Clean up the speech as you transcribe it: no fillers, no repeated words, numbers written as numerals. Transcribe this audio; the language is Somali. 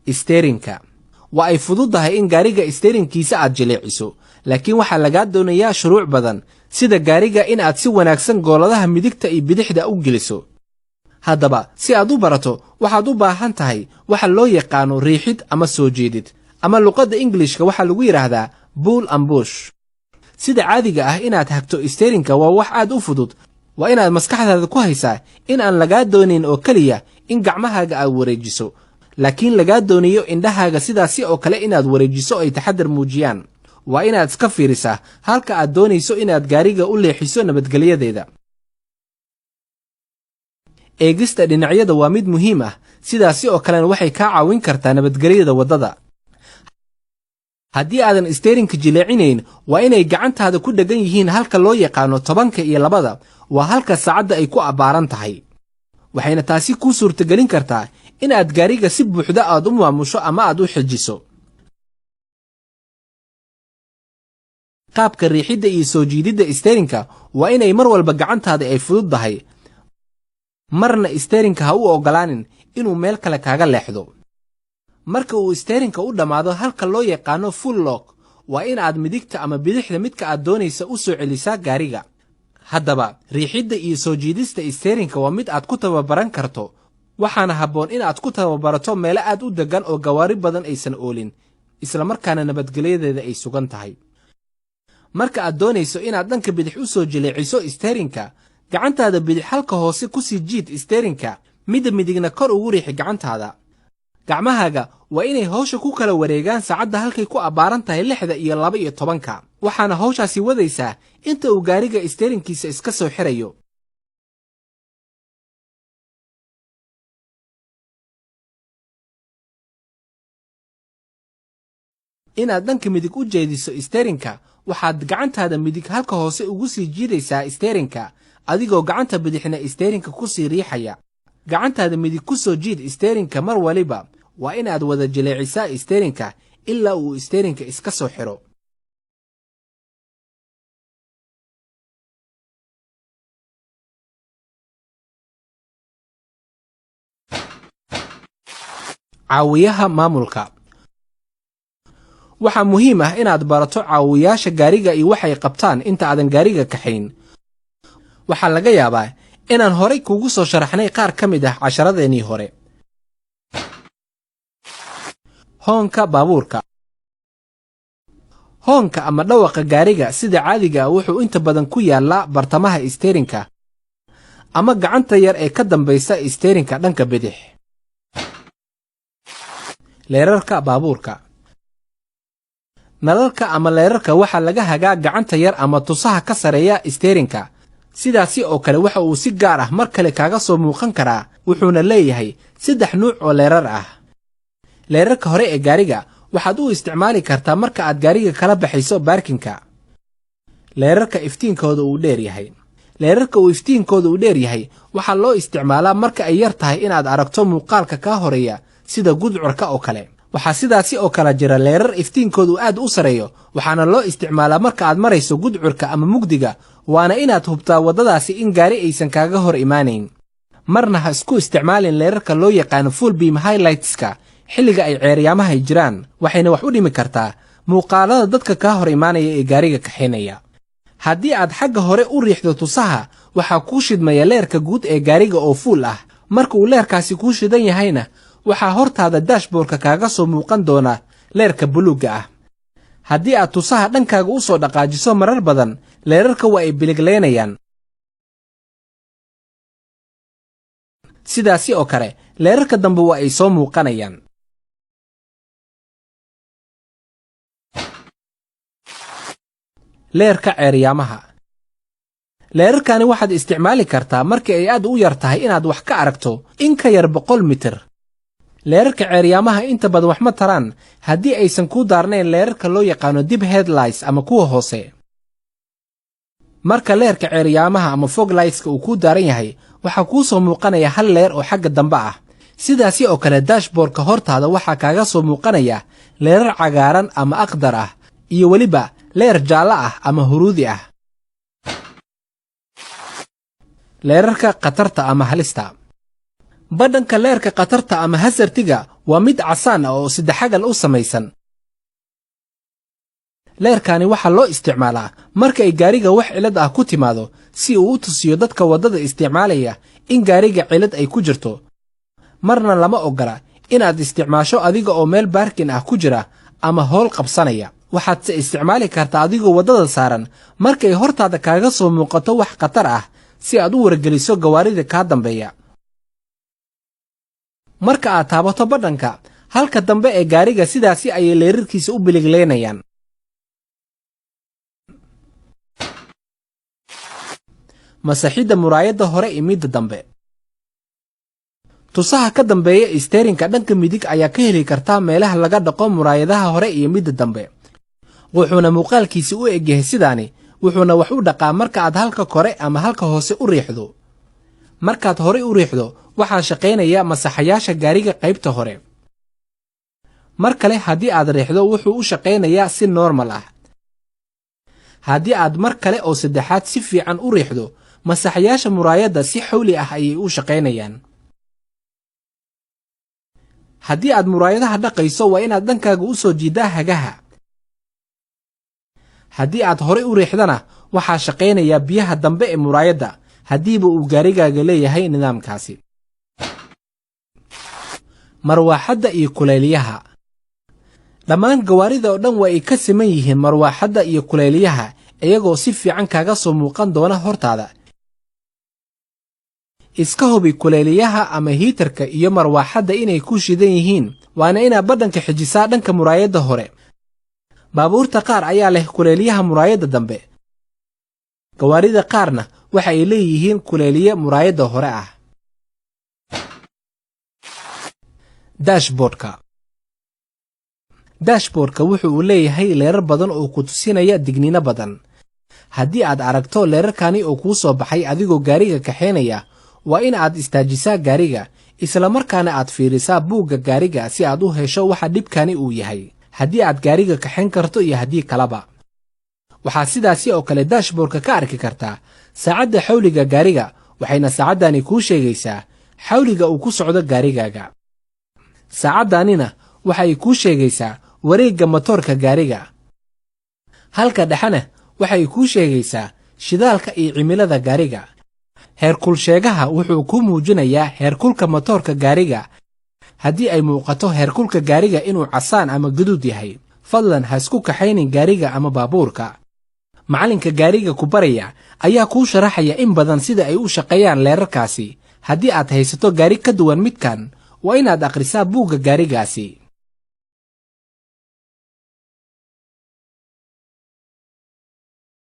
Isteerinka waa ay fududahay in gaariga isteerinkiisa aad jileeciso, laakiin waxaa lagaa doonayaa shuruuc badan, sida gaariga in aad si wanaagsan gooladaha midigta iyo bidixda u geliso. Haddaba si aad u barato, waxaad u baahan tahay waxa loo yaqaano riixid ama soo jeedid, ama luqadda Ingilishka waxaa lagu yidhaahdaa pull and push. Sida caadiga ah, inaad hagto isteerinka waa wax aad u fudud. Waa inaad maskaxdaada ku haysaa in aan lagaa doonayn oo keliya in gacmahaaga aad wareejiso, laakiin lagaa doonayo indhahaaga sidaasi oo kale inaad wareejiso, ay taxadar muujiyaan. Waa inaad iska fiirisaa halka aad doonayso inaad gaariga u leexiso nabadgelyadeeda. Eegista dhinacyada waa mid muhiim ah, sidaasi oo kalena waxay kaa caawin kartaa nabadgelyada waddada. Haddii aadan isteerinka jileecinayn, waa inay gacantaada ku dheggan yihiin halka loo yaqaano 12, waa halka saacadda ay ku abbaaran tahay. Waxayna taasi kuu suurtagelin kartaa inaad gaariga si buuxda aad u maamusho ama aad u xejiso. Qaabka riixidda iyo soo jiididda isteerinka waa inay mar walba gacantaada ay fududdahay. Marna isteerinka ha u oggolaanin inuu meel kale kaaga leexdo. Marka uu isteerinka u dhammaado halka loo yaqaano full lock, waa in aad midigta ama bidixda midka aad doonaysa u soo celisaa gaariga. Haddaba riixidda iyo soo jiidista isteerinka waa mid aad ku tababaran karto, waxaana habboon inaad ku tababarato meelo aad u deggan oo gawaari badan aysan oolin, islamarkaana nabadgelyadeeda ay sugan tahay. Marka aad doonayso inaad dhanka bidix u soo jileeciso isteerinka, gacantaada bidix halka hoose ku sii jiid isteerinka, midda midigna kor ugu riixi gacantaada. Gacmahaaga waa inay hawsha ku kala wareegaan saacadda halkay ku abbaaran tahay 6:12, waxaana hawshaasi wadaysaa inta uu gaariga isteerinkiisa iska soo xirayo. Inaad dhanka midig u jeediso isteerinka, waxaad gacantaada midig halka hoose ugu sii jiidaysaa isteerinka, adigoo gacanta bidixna isteerinka ku sii riixaya. Gacantaada midig ku soo jiid isteerinka. Mar waliba waa inaad wada jileecisaa isteerinka ilaa uu isteerinka iska soo xidho. Caawiyaha maamulka. Waxaa muhiim ah inaad barato caawiyaasha gaariga iyo waxay qabtaan inta aadan gaariga kaxayn. Waxaa laga yaabaa inaan horay kugu soo sharaxnay qaar ka mid ah casharadeenii hore. Hoonka baabuurka. Hoonka ama dhawaqa gaariga sida caadiga ah wuxuu inta badan ku yaallaa bartamaha isteerinka ama gacanta yar ee ka dambaysa isteerinka dhanka bidix. Leerarka baabuurka. Nalalka ama leerarka waxaa laga hagaa gacanta yar ama tusaha ka sareeya isteerinka. Sidaasi oo kale waxa uu si gaar ah mar kale kaaga soo muuqan karaa, wuxuuna leeyahay saddex nuuc oo leerar ah. Leerarka hore ee gaariga waxaad u isticmaali kartaa marka aad gaariga kala baxayso baarkinka. Leerarka iftiinkooda uu dheer yahay. Leerarka uu iftiinkooda uu dheer yahay waxaa loo isticmaalaa marka ay yar tahay inaad aragto muuqaalka kaa horeeya, sida gudcurka oo kale. Waxaa sidaasi oo kale jira leerar iftiinkoodu aad u sareeyo, waxaana loo isticmaalaa marka aad marayso gudcurka ama mugdiga, waana inaad hubtaa waddadaasi in gaari aysan kaaga hor imaanayn. Marna ha isku isticmaalin leerarka loo yaqaano full beam highlightska xilliga ay ceeryaamaha jiraan, waxayna wax u dhimi kartaa muuqaalada dadka kaa hor imaanaya ee gaariga kaxaynaya. Haddii aad xagga hore u riixdo tusaha, waxaa kuu shidmaya leerka guud ee gaariga oo full ah. Marka uu leerkaasi kuu shidan yahayna, waxaa hortaada dashboardka kaaga soo muuqan doona leerka buluugga ah. Haddii aad tusaha dhankaaga u soo dhaqaajiso marar badan, leerarka waa ay biligleynayaan. Sidaasi oo kale leerarka dambe waa ay soo muuqanayaan. Leerka ceeryaamaha. Leerarkani waxaad isticmaali kartaa markii ay aad u yar tahay inaad wax ka aragto in ka yar 100 mitir. Leerarka ceeryaamaha inta badan wax ma taraan haddii aysan kuu daarnayn leerarka loo yaqaano dip headlights ama kuwa hoose. Marka leerka ceeryaamaha ama fog lightska uu kuu daaran yahay, waxaa kuu soo muuqanaya hal leer oo xagga dambe ah. Sidaasi oo kale dashboardka hortaada waxaa kaaga soo muuqanaya leerar cagaaran ama akhdar ah iyo weliba leer jaallo ah ama huruudi ah. Leerarka khatarta ama halista. Badhanka leerka khatarta ama hazard-iga waa mid casaan ah oo saddexagal u samaysan. Leerkani waxaa loo isticmaalaa marka ay gaariga wax cilad ah ku timaado, si uu u tusiyo dadka waddada isticmaalaya in gaariga cilad ay ku jirto. Marna lama oggola inaad isticmaasho adiga oo meel parking ah ku jira ama howl qabsanaya. Waxaadse isticmaali kartaa adigoo waddada saaran markay hortaada kaaga soo muuqato wax khatar ah, si aad u wargeliso gawaarida kaa dambeeya. Marka aad taabato badhanka, halka dambe ee gaariga sidaasi ayay leerarkiisa u biligleynayaan. Masaxidda muraayadda hore iyo midda dambe. Tusaha ka dambeeya isteerinka dhanka midig ayaa ka heli kartaa meelaha laga dhaqo muraayadaha hore iyo midda dambe. Wuxuuna muuqaalkiisi u egyahay sidaani, wuxuuna wax u dhaqaa marka aad halka kore ama halka hoose u riixdo. Markaad horey u riixdo, waxaa shaqaynaya masaxayaasha gaariga qaybta hore. Mar kale haddii aad riixdo, wuxuu u shaqaynayaa si normal ah. Haddii aad mar kale oo saddexaad si fiican u riixdo, masaxayaasha muraayadda si xawli ah ayay u shaqaynayaan. Haddii aad muraayadaha dhaqayso, waa inaad dhankaaga u soo jiiddaa hagaha. Haddii aad horey u riixdana, waxaa shaqaynaya biyaha dambe ee muraayadda, haddiiba uu gaarigaaga leeyahay nidaamkaasi. Marwaaxadda iyo kulayliyaha. Dhammaan gawaarida oo dhan waa ay ka siman yihiin marwaaxadda iyo kulayliyaha, iyagoo si fiican kaaga soo muuqan doona hortaada. Iska hubi kulayliyaha ama heater-ka iyo marwaaxadda inay ku shidan yihiin, waana inaad badhanka xijisaa dhanka muraayadda hore. Baabuurta qaar ayaa leh kulayliyaha muraayadda dambe. Gawaarida qaarna waxa ay leeyihiin kulayliye muraayadda hore ah. Dashboard-ka. Dashboard-ka wuxu uu leeyahay leerar badan oo ku tusinaya digniino badan. Haddii aad aragto leerarkani oo kuu soo baxay adigoo gaariga kaxaynaya, waa in aad istaajisaa gaariga, isla markaana aad fiirisaa buugga gaariga si aad u hesho waxa dhibkani uu yahay, haddii aad gaariga kaxayn karto iyo haddii kalaba. Waxaad sidaasi oo kale dashboard-ka ka arki kartaa saacadda xawliga gaariga, waxayna saacaddani kuu sheegaysaa xawliga uu ku socdo gaarigaaga. Saacaddanina waxay kuu sheegaysaa wareegga matoorka gaariga. Halka dhexena waxay kuu sheegaysaa shidaalka iyo cimilada gaariga. Heerkul sheegaha wuxuu kuu muujinayaa heerkulka matoorka gaariga. Haddii ay muuqato heerkulka gaariga inuu casaan ama guduud yahay, fadlan ha isku kaxaynin gaariga ama baabuurka. Macallinka gaariga ku baraya ayaa kuu sharaxaya in badan sida ay u shaqeeyaan leerarkaasi. Haddii aad haysato gaari ka duwan midkan, waa inaad akhrisaa buugga gaarigaasi.